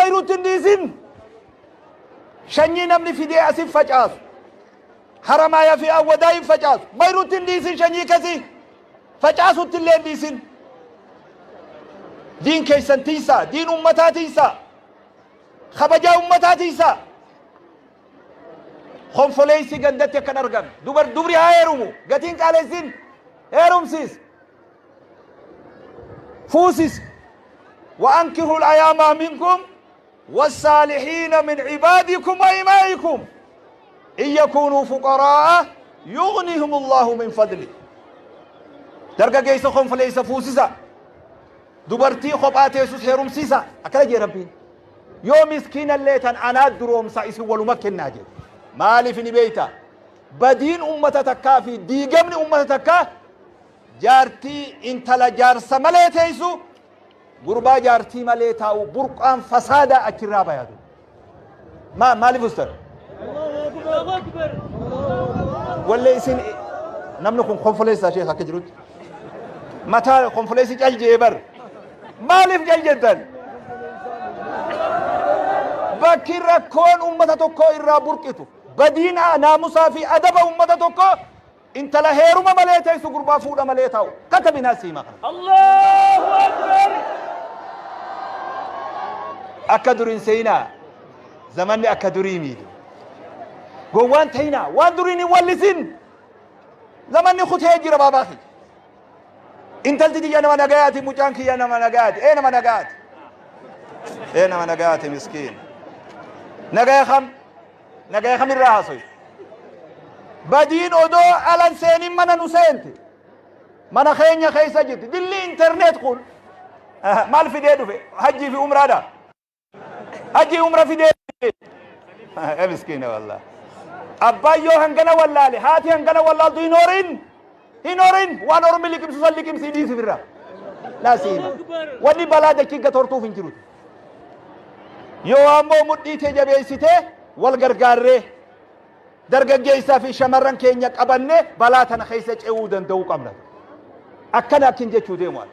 Bayruutti hin dhiisin. Shanyii namni fidee asin facaasu. Haramaaya fi Awwadaa hin facaasu. Bayruutti hin dhiisin shanyii kasii. Facaasutti illee hin dhiisin. Diin keessan tiisaa, diin ummataa tiisaa, kabajaa ummataa tiisaa. Konfoleessi gandatti akkan argame. Dubar dubri haa heerumu. Gatiin qaalessin heerumsiis. Fuusis. Wa ankihul ayaamaa minkum والصالحين من عبادكم وإمائكم إن يكونوا فقراء يغنيهم الله من فضله. Dargaggeessa konfoleessa fuusisa. Dubartii kophaa teessus heerumsiisa. Akkana jee Rabbiin. Yoo miskiinallee tan anaa duroomsa isin waluma kennaa jedhe. Maaliif ni beeyta? Badiin ummata takkaa fi diigamni ummata takkaa jaartii intala jaarsa malee teessu, gurbaa jaartii malee taa'u, burqaan fasaadaa achirraa bayatu. Maaliif ustan? Wallee isin namni kun konfoleessaa sheekh akka jirutti. Mataa konfoleessi cal jee bar. Maaliif cal jettan? Bakki rakkoon ummata tokkoo irraa burqitu, badiin naamusaa fi adaba ummata tokkoo intala heeruma malee teessu, gurbaa fuudha malee taa'u. Katabinaa siima kana. Allahu Akbar. Akka duriin seenaa, zamanni akka durii miidhu. Gowwaan ta'inaa waan duriin hin wallisin. Zamanni kutee jira baabaa kiyya. Intalti tiyya nama nagayaati, mucaan kiyya nama nagayaati. Ee nama nagayaati. Ee nama nagayaati miskiin. Nagaya kam? Nagaya kamirraa haasoyi? Badiin odoo alan seenin mana nu seente. Mana keenya keessa jirti. Dilli internet kun maal fidee dhufe? Hajjii fi umraadha. Hajjii umra fidee dhufe. Ee miskiina wallah. Abbaan yoo hangana wallaale, haati hangana wallaaltu hin horin. Hin horin, waan ormi liqimsu san liqimsii dhiisi firra. Nasiima. Wanni balaa dachii gatortuuf hin jiru. Yoo ammoo mudhii tee jabeessitee wal gargaarree dargaggeessaa fi shamarran keenya qabannee balaa tana keessa ce'uu danda'uu qabna. Akkana akkin jechuu deemu ani.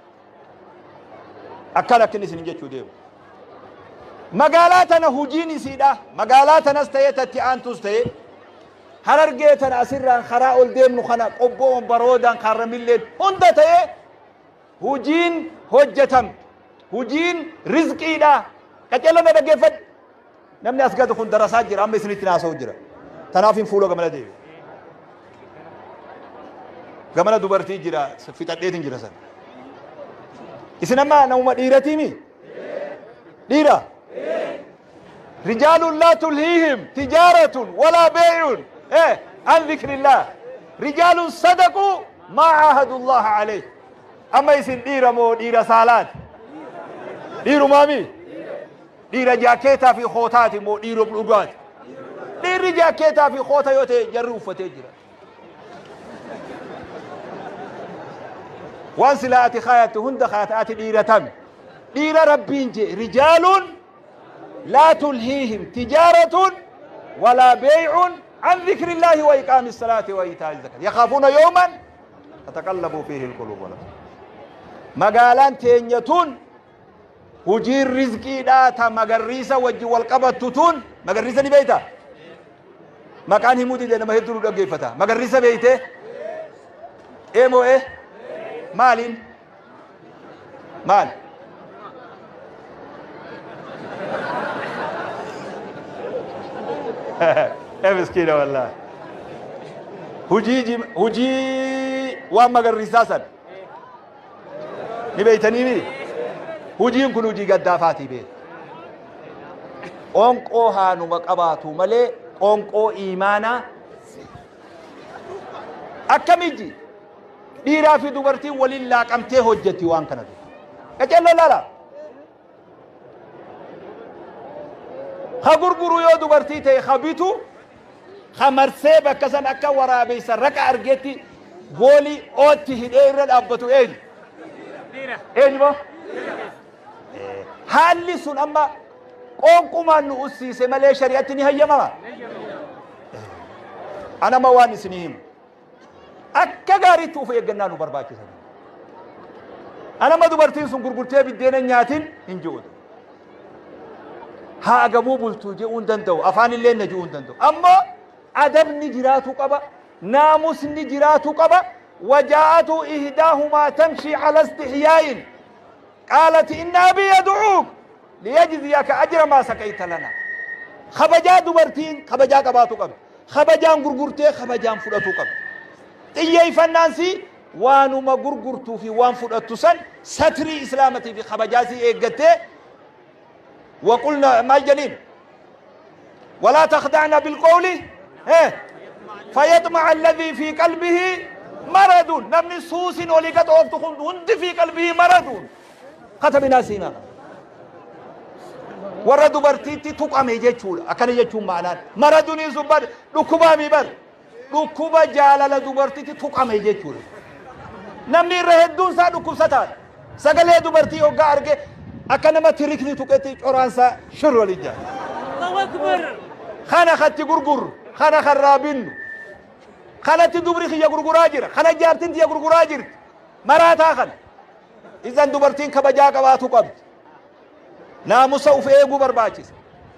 Akkana akkin isin jechuu deemu. Magaalaa tana hujiin isiidha. Magaalaa tanas ta'ee tatti aantus ta'ee Harargee tana asirraan karaa ol deemnu kana Qobboon, Baroodaan, Kaarramilleen hunda ta'ee hujiin hojjetamtu. Hujiin rizqiidha. Qaceelloo na dhaggeeffadhu. Namni as gadu kun darasaa jira, amma isinitti naasa'u jira. Tanaaf hin fuula gamana deebi. Gamana dubartii jira, fixadheetiin jira sana. Isin amma namuma dhiiratiimi? Dhiira? Rijaalun laa tulhiihim tijaaratun walaa beey'un an zikrillah. Rijaalun sadaquu maa caahadullaha alayh. Amma isin dhiira moo dhiira saalaati? Dhiirumaami? Dhiira jaakeetaa fi kootaati moo dhiira dhugaati? Dhiirri jaakeetaa fi koota yoo ta'e jarri uffatee jira. Waan silaa ati kaayattu hunda kaayata, ati dhiira tami? Dhiira Rabbiin jee, rijaaluun laa tulhiihim tijaaratun walaa beey'un an zikrillaahi wa iqaami salaati wa iitaa'i zakaat yakhaafuuna yawman tataqallabu fiihi alquluub wal absaar. Magaalaan teenya tun hujiin rizqiidhaa ta magarriisa wajji wal qabattu tun, magarriisa ni beeyta? Maqaan himuu dide, nama hedduu nu dhaggeeffata. Magarriisa beeyte? Ee moo ee? Maaliin maal? Ee miskiina wallaahi. Hujii waan magarriisaa san ni beeytanii mi? Hujiin kun hujii gaddaafaatii beeku. Qoonqoo haanuma qabaatu malee qoonqoo iimaanaa akkamiji dhiiraa fi dubartiin waliin laaqamtee hojjetti waan kana. Qaceelloo laala. Ha gurguru yoo dubartii ta'e, ha bitu, ha marsee bakka san akka waraabessa raqa argetti goolii ootti hidhee irra dhaabbatu eenyu? Eenyu moo? Haalli sun amma qoonqumaan nu ussiise malee shari'atti ni hayyamama. Anama waan isinii himu. Akka gaariitti of eeggannaa nu barbaachisa. Anama dubartiin sun gurgurtee biddeena hin nyaatin hin ji'utu. Haa agabuu bultuu je'uu hin danda'u. Afaan illee na je'uu hin danda'u. Ammoo adabni jiraatu qaba. Naamusni jiraatu qaba. Wajaa'atu ihdaahumaa tamshii ala istihyaa'in. Qaalat inna abii yad'uuk liyajziyaka ajra maa saqayta lana. Kabajaa dubartiin kabajaa qabaatu qabdi. Kabajaan gurgurtee kabajaan fudhatuu qabdi. Xiyyeeffannaan sii waanuma gurgurtuu fi waan fudhattu san satrii islaamatii fi kabajaa sii eeggattee waqulna maal jedhiin walaa takhda'na bilqawli fayaxma'a alladhii fi qalbihi maradun namni suusin olii gad ooftu kun hundi fi qalbihi maradun katabinaa siimaa warra dubartiitti tuqame jechuudha akkana jechuun ma'anaan maraduniin sun bar dhukkubaamii bar dhukkuba jaalala dubartiitti tuqame jechuudha. Namni irra hedduun isaa dhukkubsataadha. Sagalee dubartii hoggaa arge akka nama tirikni tuqetti coraansaa shir waliin jaala. Allahu Akbar. Kana katti gurgurru, kana kan raabinnu, kanatti dubri kiyya gurguraa jira, kana jaartiin tiyya gurguraa jirti. Maraataa kana. Izan dubartiin kabajaa qabaatu qabdi. Naamusa uf eeguu barbaachisa.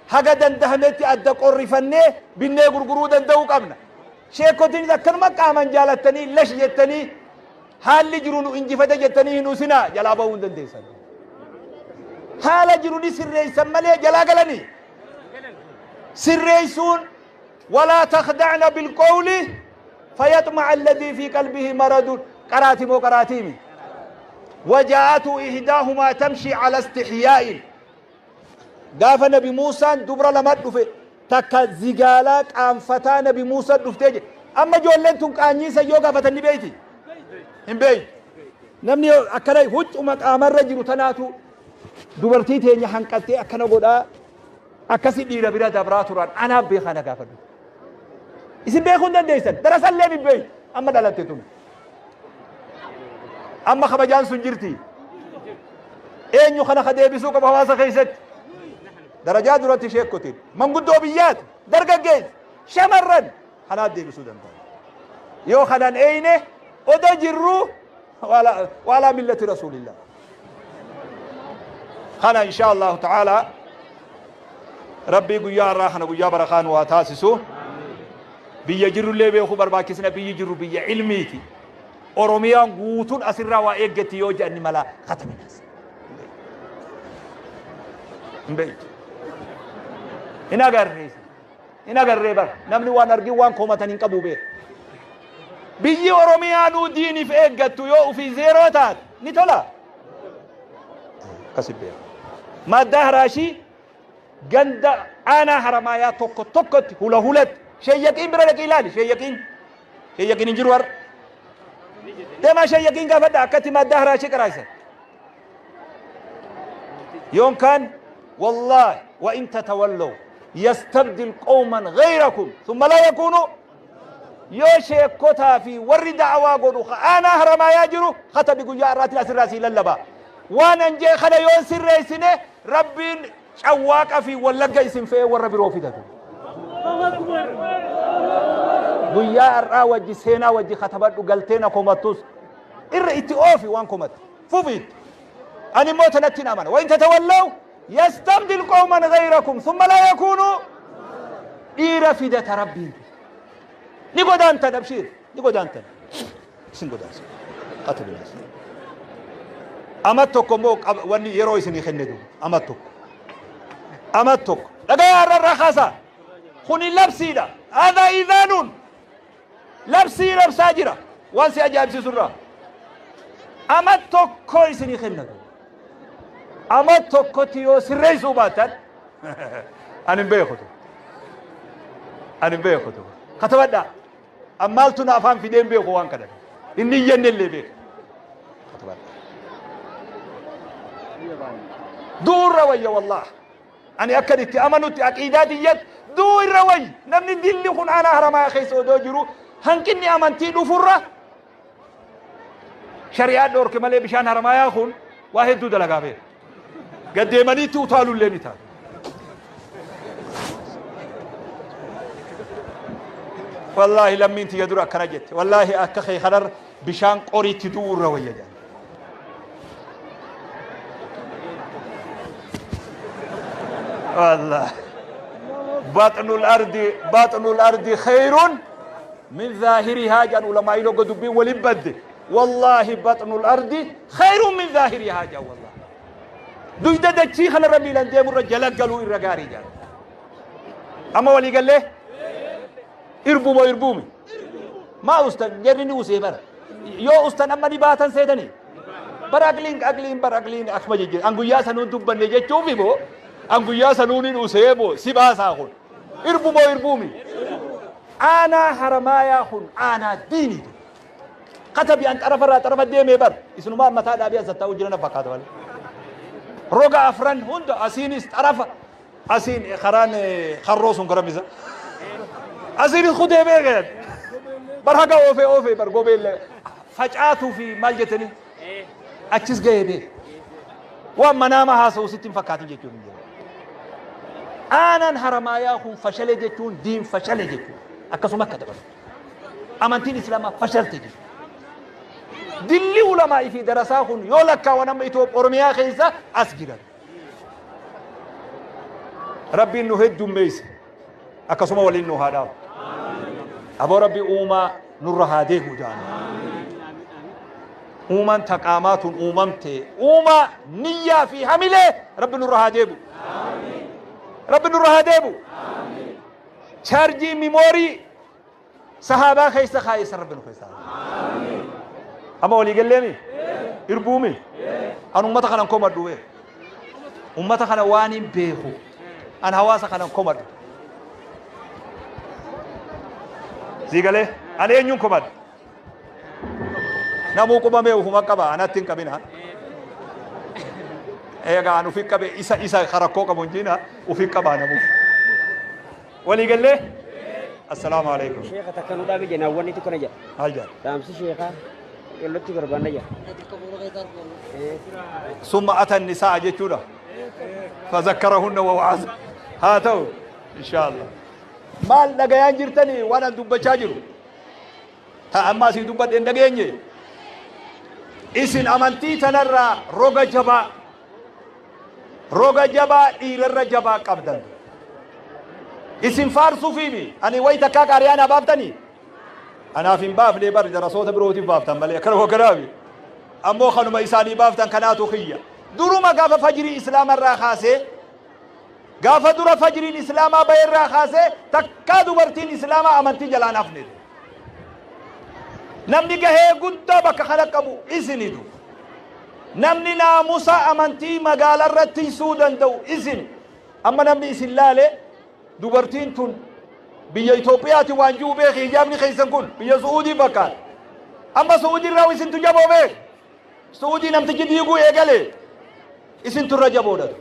Haga dandahametti adda qorrifannee binnee gurguruu danda'uu qabna. Sheekkotiinis akkanuma qaaman jaalattanii lash jettanii haalli jiru nu injifate jettanii hin usinaa jalaa bahuu hin dandeessan. Haala jiru ni sirreessan malee jalaa galanii. Sirreessuun walaa takhda'na bilqawli fayaxma'a alladhii fi qalbihi maradun qaraati moo qaraatiimi. Wajaa'atu ihdaahumaa tamshii ala istihyaa'in Gaafa nabi Muusaan dubra lama dhufe takka zigaalaa qaanfataa nabi Muusaa dhuftee jedhe. Amma ijoolleen tun qaanyii san yoo gaafatan ni beeyti? Hin beeytu. Namni akkana huccuma qaamarra jiru tanaatu dubartii teenya hanqattee akkana godhaa akkasi dhiira bira dabraa turan anaaf beekaa na gaafadhu. Isin beekuu hin dandeessan darasallee hin beeytu amma dhalatte tun. Amma kabajaan sun jirti. Eenyu kana ka deebisuu qabu hawaasa keessatti? Darajaa duratti sheekkotiin, manguddoo biyyaati, dargaggeessi, shamarran kanaaf deebisuu danda'a. Yoo kanan eeyne oda jirru waalaa millati rasuulillah. Kana insha Allahu ta'ala Rabbii guyyaa har'aa kana guyyaa barakaa nu haa taasisu. Biyya jirrullee beekuu barbaachisna biyyi jirru biyya ilmiiti. Oromiyaan guutuun asirraa waa eeggatti yoo jedhan ni mala kataminaas. Hin beektu. Hin agarree. Hin agarree bar namni waan argin waan komatan hin qabu beeku. Biyyi Oromiyaanuu diiniif eeggattu yoo ofii zeeroo taate ni tola. Akkasi beeku. Maaddaa haraashii ganda aanaa haramaayaa tokko tokkotti hula hulatti sheeyyaqiin bira dhaqii ilaali sheeyyaqiin sheeyyaqiin hin jiru har'a. Deemaa sheeyyaqiin gaafadha akkatti maaddaa haraashii qaraaysan. Yookaan wallaahi wa in tatawallaw yastabdil qawman ghayrakum thumma laa yakuunu yoo sheekkotaa fi warri da'awaa godhu ka aanaa haramaayaa jiru katabi guyyaa har'aatiin asirraa sii lallaba. Waan an jee kana yoo hin sirreessine rabbiin cawwaaqa fi wallagga isin fe'ee warra biroo fidatu. Guyyaa har'aa wajji seenaa wajji katabadhu galtee na komattus irra itti oofi waan komatte fufi itti. Ani immoo tanatti hin amana. Wa in tatawallaw yastabdil qawman ghayrakum thumma laa yakuunu dhiira fidata rabbiin. Ni godaantan abshiir ni godaantan. Isin godaansa. Qatabilaas. Ama tokko immoo wanni yeroo isinii kenne duuba. Ama tokko. Ama tokko. Dhagayaa har'a irraa kaasaa. Kuni labsiidha. Haadhaa iidaanuun. Labsii labsaa jira. Waan si ajaa'ibsiisu irraa. Ama tokko isinii kenna duuba. Ama tokkotti yoo sirreessuu baattan ani hin beeku. Ani hin beeku. Katabadhaa. An maaltu na afaan fidee hin beeku waan kana. Inni iyyanne illee beeka. Du'u irra wayya wallaah. Ani akkan itti amanutti aqiidaa tiyyatti du'u irra wayya. Namni dilli kun aanaa haramayaa keessa odoo jiru hanqinni amantii dhufurra shari'aa dhoorke malee bishaan haramayaa kun waa hedduu dalagaa beeka. Gad deemanii itti utaalullee ni taata. Wallaahi lammiin tiyya dura akkana jette. Wallaahi akka kee kanarra bishaan qoriitti du'uu irra wayya jedhan. Wallah baxnul ardi, baxnul ardi khayrun min zaahirihaa jedhan ulamaa'iin hogga dubbiin walin badde. Wallaahi, baxnul ardi khayrun min zaahirihaa jedhan. Wallah, duyda dachii kanarra miilan deemurra jala galuu irra gaarii jedhan. Amma walii gallee, irbu moo irbuumi? Maa ustan? Jarri ni usee bara. Yoo ustan amma ni baatan seetanii bara. Aqliin, aqliin bara, aqliin akkuma jejjira. An guyyaa sanuun dubbanne jechuufi moo an guyyaa sanuun hin usee moo si baasaa? Kun irbu moo irbuumi? Aanaa Haramaayaa kun aanaa diiniiti. Katabi an xarafarraa xarafa deemee bar isinumaa mataa dhaabee as taa'u jiran fakkaata malee. Roga afran hunda, asiinis xarafa, asiin karaan harroo sun garamisa, asiinis kutee beekeen bar haga oofee oofee bar gobeellee facaatuu fi maal jettanii achis gahee beek. Waan manaama haasa'u sitti hin fakkaatin jechuun hin jiru. Aanaan Haramaayaa kun fashale jechuun diin fashale jechuun akkasuma akka dabalu. Amantiin Islaamaa fashalte jechuudha. Dilli ulamaa fi darasaa kun yoo lakkaawan amma Itoophiyaa Oromiyaa keessa as jiran. Rabbiin nu heddummeesse, akkasuma waliin nu haa dhaabu. Aboo, Rabbi uumaa nurra haa deemu jaana. Uumaan taqaamaa tun uumamte, uumaa niyyaa fi hamilee Rabbi nurra haa deebu. Rabbi nurra haa deebu. Chaarjii memory sahaabaa keessa kaayessa Rabbi nu keessa. Amma walii galleemi? Irbuumi? An ummata kanan komadhu bee. Ummata kana waan hin beeku. An hawaasa kanan komadhu. Sii galee? Ani eenyuun komadhu? Namuu qubamee ufuma qaba, anatti hin qabina. Egaa an ufi qabe, isa rakkoo qabu hin jiina, ufi qabaa namuuf. Walii gallee? Assalaamu alaikum. Sheekha, takka nu dhaabe jenna, wanni tokko na jedha. Maal jedha? Dhaamsi sheekaa qillotti barbaanna jedha. ثم أتى النساء jechuudha. فذكرهن ووعظ haa ta'u insha Allah. Maal dhagayaan jirtanii waan an dubbachaa jiru? Ta amma asii dubbadhe hin dhageenye. Isin amantii tanarraa roga jabaa, roga jabaa, dhiirarra jabaa qabdan. Isin faarsuufiimi ani way takkaa qaariyaa naa baaftanii? Anaaf hin baafne bar, darasoota birootiif baaftan malee akkana wakkanaafi. Ammoo kanuma isaanii baaftan kanaatu kiyya. Duruma gaafa fajrii Islaamarraa kaasee, gaafa dura fajriin Islaamaa baheerraa kaasee, takkaa dubartiin Islaamaa amantii jalaan hafne. Namni gahee guddaa bakka kana qabu isinitu. Namni naamusa amantii magaalarra tiksuu danda'u isin. Amma namni isin laale, dubartiin tun biyya Itoophiyaati waan jiru beeki. Hijaabni keessan kun biyya Su'uudii fakkaata. Amma Su'uudii irraa isintu jaboo beek. Su'uudii namtichi diiguu eegale, isintu irra jaboodhatu.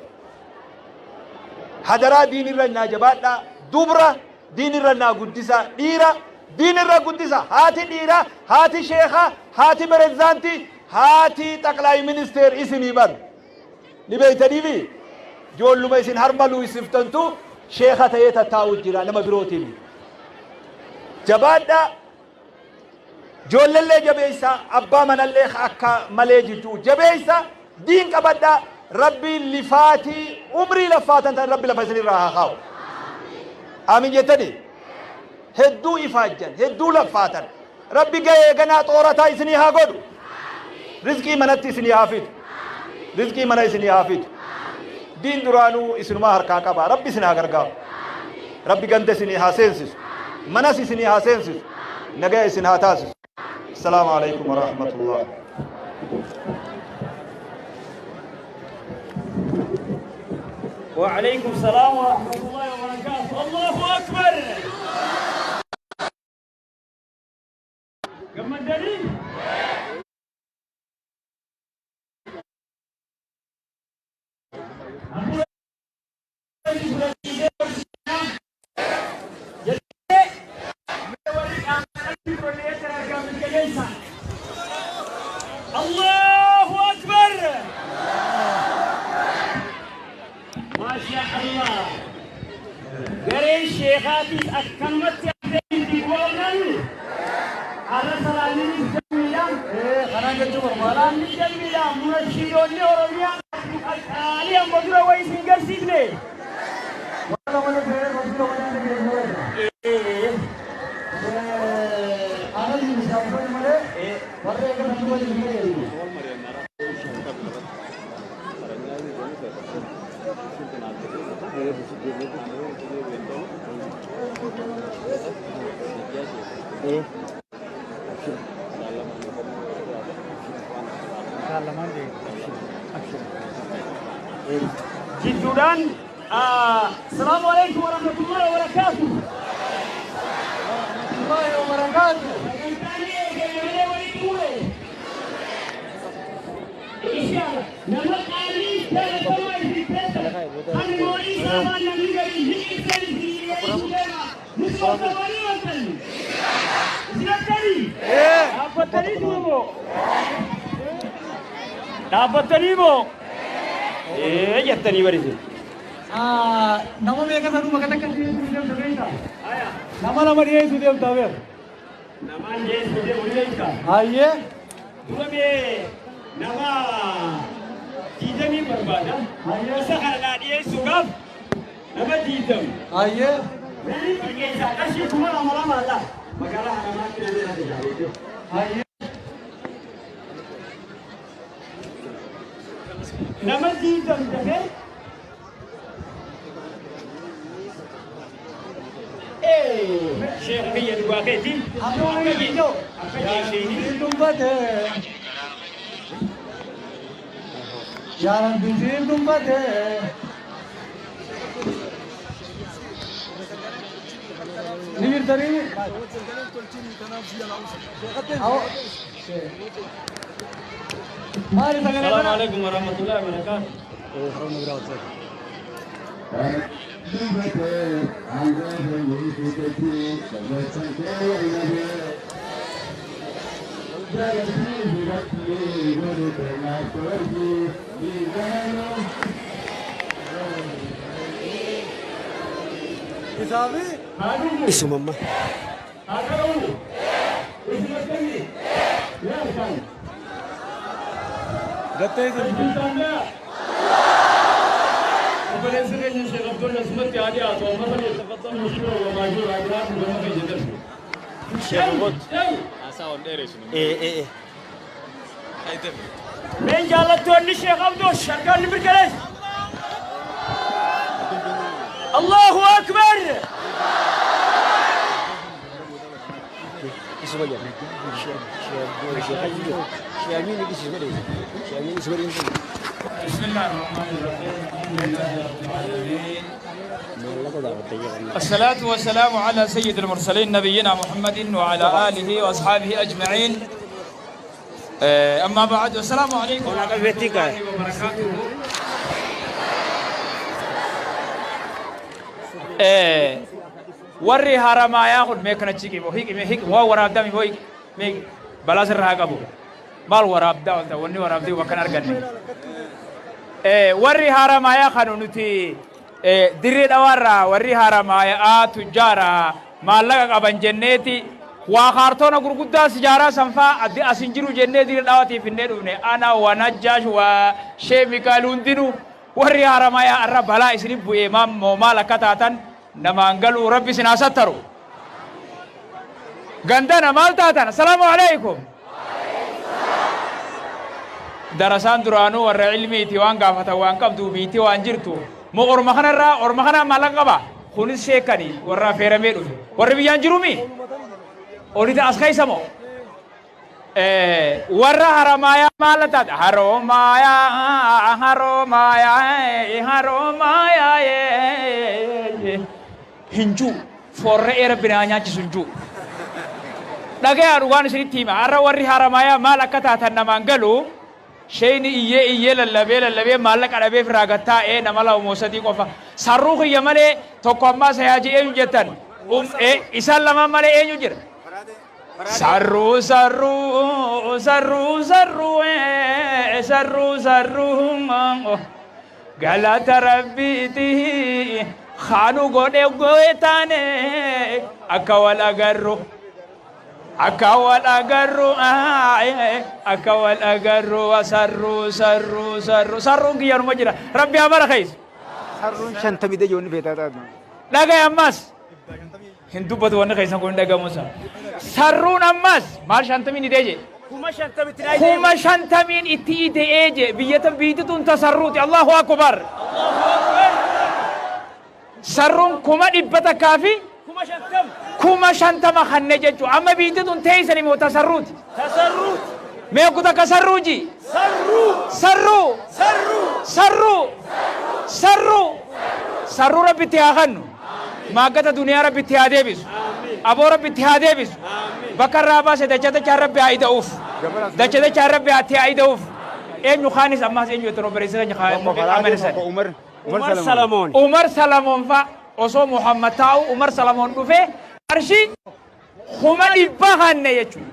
Hadaraa, diinirra naa jabaadhaa. Dubra diinirra naa guddisaa, dhiira diinirra guddisa. Haati dhiiraa, haati sheekaa, haati pirezidaantii, haati xaqlaayi ministeer isinii bar. Ni beeytaniifi ijoolluma isin harma luusiftantu sheeka ta'ee tattaa'u jira, nama birootiin. Jabaadhaa. Ijoolleellee jabeessa, abbaa manallee akka malee jidduu jabeessa, diin qabadhaa. Rabbiin lifaatii umrii laffaatan tan Rabbi lafa isinirraa haa kaa'u. Aamin jettanii? Hedduu ifaajjan, hedduu laffaatan. Rabbi gahee ganaa xoorataa isinii haa godhu. Rizqii manatti isinii haa fidu. Rizqii mana isinii haa fidu. Diin duraanuu isinumaa harkaa qaba. Rabbi isin haa gargaaru. Rabbi ganda isinii haa seensisu. Manas isinii haa seensisu. Nagaya isin haa taasisu. Assalaamu alaikum wa rahmatullah. وعليكم السلام ورحمة الله وبركاته. الله أكبر. Gammaddanii? الله أكبر، ما شاء الله. Gareen sheekaatis akkanumatti addatti goonan har'a salaanni jamiidha. Salaanni jamiidha. Munashiidonni Oromiyaa qaalii amma dura wayi isin garsiifne. Jidduudhaan Asalaamu alaikum warahmatullahi wabarakatuh. Warahmatullahi wabarakatuh. Sagantaan eegalee waliin bu'e. Inshallah nama qaalii jaalatamaa isin beektan kan moorii saafaan namni gadi hiiqsan isin dhiyeessuu deema. Nuti osoo walii waltan. Isin akkami? Dhaabbattanii moo? Dhaabbattanii moo? Ee jettanii barisin. Nama meeqa sanuu bakka takka dhiyeessuu deemta beektaa? Nama lama dhiyeessuu deemta beek. Namaan dhiyeessuu deemu ni beektaa? Hayyee. Dura mee nama 20 barbaada. Isa kana naa dhiyeessuudhaaf nama 20. Hayyee. Namni xiqqeessaa qarshii 2000 alla. Magaalaa Haramaatti namni irra tajaajila. Hayyee. Nama 20 dafee Sheekh biyya dhugaa keetii. Amma waan ijoo. Akka jeesheenii. Siin dubbate. Yaa Rabbi siin dubbate. Ni jirtanii? Maali sagalee السلام kana? عليكم ورحمة الله وبركاته. Isaafi? Isumamma. Gattee isin. Obboleessi keenya Sheekh Abdul asumatti haa dhiyaatu amma sana tafadhal mashkuura wa maajuura jiraatu gama keenya darbu. Ee ee ee. Meen jaallattoonni Sheekh Abdul harkaan ni mirkaneessa. Allahu Akbar! Isuma jedha. Sheekh Sheekh Amiin isuma dheessa. Sheekh Amiin isuma dheessa. بسم الله الرحمن الرحيم الحمد لله رب العالمين Maallaqa gaafattee jedhan. الصلاة والسلام على سيد المرسلين نبينا محمد وعلى آله وأصحابه أجمعين أما بعد السلام عليكم ورحمة الله وبركاته. Warri Haramaayaa kun mee kana chiqi hiqi mee hiqi waa waraabdaa mi hiqi mee balaa sirraa haa qabu maal waraabdaa wanta wanni waraabdee bakka hin arganne. Warri Haramaayaa kanu nuti Dirree Dhawaarraa warri Haramaayaa tujjaara maallaqa qaban jenneeti waa kaartoona gurguddaa sijaaraa sanfaa addi as hin jiru jennee Dirree Dhawaatiif finnee dhufne ana wa Najjaash wa Shee Mikaa'el hundinuu warri Haramaayaa arra balaa isinif bu'ee maammoo maal akka taatan namaan galuu rabbi isin haa sattaru. Gandana maal taatan? Assalaamu alaikum. Darasaan duraanuu warra ilmiiti waan gaafatan waan qabdu biitii waan jirtu. Moo orma kanarraa orma kanaa maallaqa qaba? Kunis sheekani warra affeeramee dhufe. Warri biyyaan jirumi? Olita as keessa moo? Warra Haramaayaa maal taate? Haroomayaa haroomayaa haroomayaa hin jiru. Forre'ee rabbi naa nyaachisu hin jiru. Dhagayaa dhugaan isinitti hima. Har'a warri Haramaayaa maal akka taatan namaan galu. Sheeyni iyyee iyyee lallabee lallabee maallaqa dhabee firraa gad taa'ee nama lama moo sadii qofa. Sarruu kiyya malee tokko ammaa sayaajii eenyu jettan? Isaan lamaan malee eenyu jira? Sarruu sarruu sarruu sarruu sarruu sarruu galata rabbiiti kaanu godhe gootaane akka wal agarru. Akka wal agarru akka wal agarru sarruu sarruu sarruu sarruun kiyyanuma jira rabbi haa barakeessu. Sarruun shantamii dajoonni feetaa taatu. Dhagaye ammas hin dubbatu wanni keessan kun hin dhagamu isa. Sarruun ammas maal shantamiin idee jee. 50,000 itti ide'ee jee biyya tan biitti tun tasarruuti Allahu akbar. Sarruun 150,000 50,000 kanne jechuudha. Amma biyyi tun teessani moo tasarruuti? Tasarruuti. Mee kuta ka sarruuji? Sarruu. Sarruu. Sarruu. Sarruu. Sarruu. Sarruu rabbitti haa kennu. Maaggata duniyaa rabbitti haa deebisu. Aboo rabbitti haa deebisu. Bakka irraa baase dacha dachaan rabbi haa ida'uuf. Dacha dachaan rabbi haa ida'uuf. Eenyu kaanis ammaas eenyu jettan obboleessa keenya amanisan. Umar Umar Salamoon. Umar Salamoon fa osoo Muhammad taa'u Umar Salamoon dhufee qarshii 100,000 kanne jechuudha.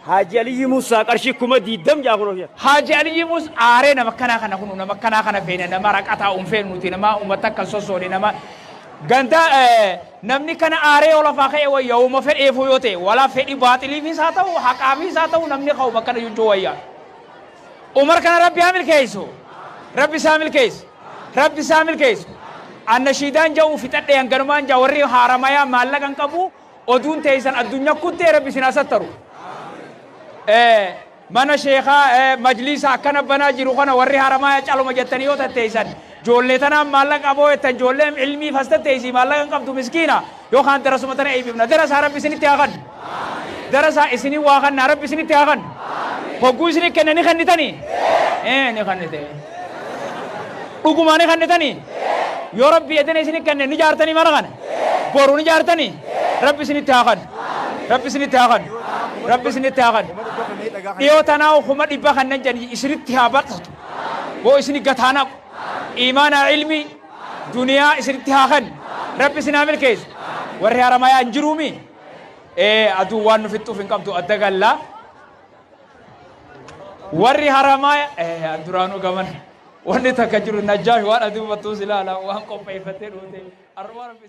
Haaji Aliyyi Musaa qarshii 20,000 jaa kun. Haaji Aliyyi Mus aaree nama kanaa kana kunu nama kanaa kana feene nama raqataa uun feenu nuti nama uummata akka sossoone nama ganda namni kana aaree ol afaa ka'e wayya uuma fedheefuu yoo ta'e walaa fedhi baaxiliifis haa ta'u haqaafis haa ta'u namni ka'u bakka jechuu wayya. Umar kana rabbi haa milkeessu. Rabbi isaa milkeessu. Rabbi isaa milkeessu. Annashiidaan ja'u fixadhe hanganumaan ja'a warri haaramayaa maallaqa hin qabu oduun teessan addunyaa kuttee rabbi isin asattaru. Mana sheekaa majliisa akkana banaa jiru kana warri haramayaa caluma jettanii yoo tatteessan joollee tanaan maallaqa qaboo jettan joolleen ilmii fas tatteessii maallaqa hin qabdu miskiina yookaan darasuma tana eebbifna darasaa rabbi isinitti haa kennu darasaa isinii waa kennaa rabbi isinitti haa kennu hogguu isinii kenna ni kennitanii ni kennite dhugumaa ni kennitanii yoo rabbi edene isinii kenne ni jaartanii mana kana boru ni jaartanii rabbi isinitti haa kennu rabbi isinitti haa kennu rabbi isinitti haa kennu dhiyoo tanaa 100,000 kannen jedhanii isinitti haa bal'atu boo isini gataanaqu iimaanaa ilmi duniyaa isinitti haa kennu rabbi isin haa milkeessu warri haramayaa hin jiruumi aduu waan nu fixxuuf hin qabdu adda gallaa warri haramayaa duraanuu gaman wanni takka jiru najjaash waan aduu battuus ilaala waan qopheeffattee dhuute arrumaa rabbi.